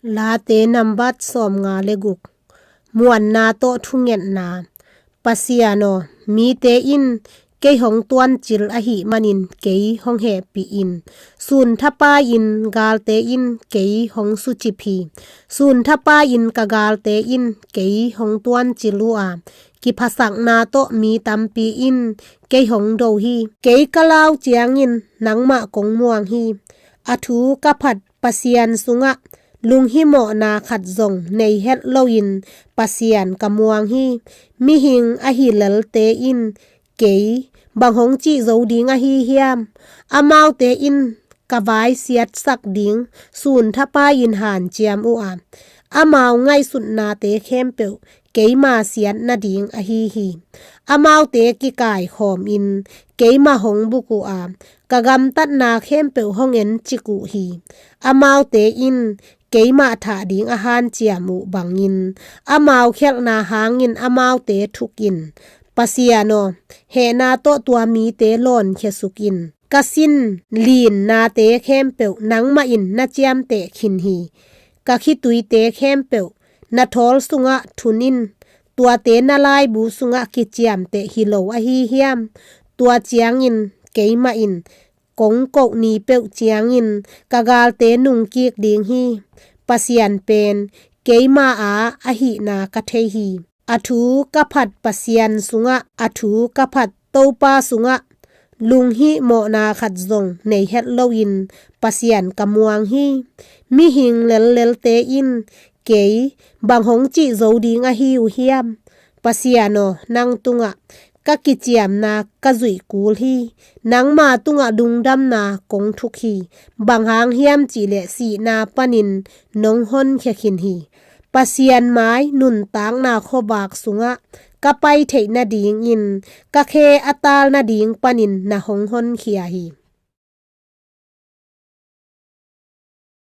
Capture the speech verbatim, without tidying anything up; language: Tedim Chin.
Late nambat sawmnga le guk. Muanna tawh thungetna. Pasian aw, mite in kei hong tuancil ahih manin kei hong hehpih in. Sun thapai-in galte in kei hong sucip hi. Sun thapai-in ka galte in kei hong tuancil uh a, kiphasakna tawh mi tampi in kei hong do hi. Kei ka lau ciangin nangmah kong muang hi. A thu ka phat Pasian sungah lunghimawhna khat zong nei het loin Pasian ka muang hi. Mihing ahi lelte in kei bang hong cih zo ding ahi hiam? Amaute in ka vai siatsak ding sun thapai-in hanciam uh a, amau ngaihsutnate khempeuh keima siat nading ahi hi. Amaute kikaikhawmin keima hong buk uh a, ka gamtatna khempeuh hong encik uh hi. Amaute in keima thah ding a hanciam uh bangin amau khialhna hangin amaute thuk in. Pasian aw, hehna tawh tua mite lawnkhia suk in. Ka sin linnate khempeuh nangmah in na ciamteh khin hi. Ka khituite khempeuh na thawl sungah thun in. Tuate na laibu sungah kiciamteh hi lo ahi hiam? Tua ciangin keimah in kong koh ni peuh ciangin ka galte nungkik ding hi. Pasian pen keima aa ahihna ka thei hi. A thu ka phat Pasian sungah, a thu ka phat Topa sungah lunghimawhna khat zong nei het loin Pasian ka muang hi. Mihing lellelte in kei bang hong cih zo ding ahi uh hiam? Pasian aw, nang tungah ka kiciamna ka zuih kul hi. Nangma tungah lungdamna kong thuk hi. Bang hang hiam cihleh sihna panin nong honkhia khin hi. Pasian mai nuntakna khuavak sungah ka pai theih nadingin ka khe a tal nading panin na hong honkhia hi.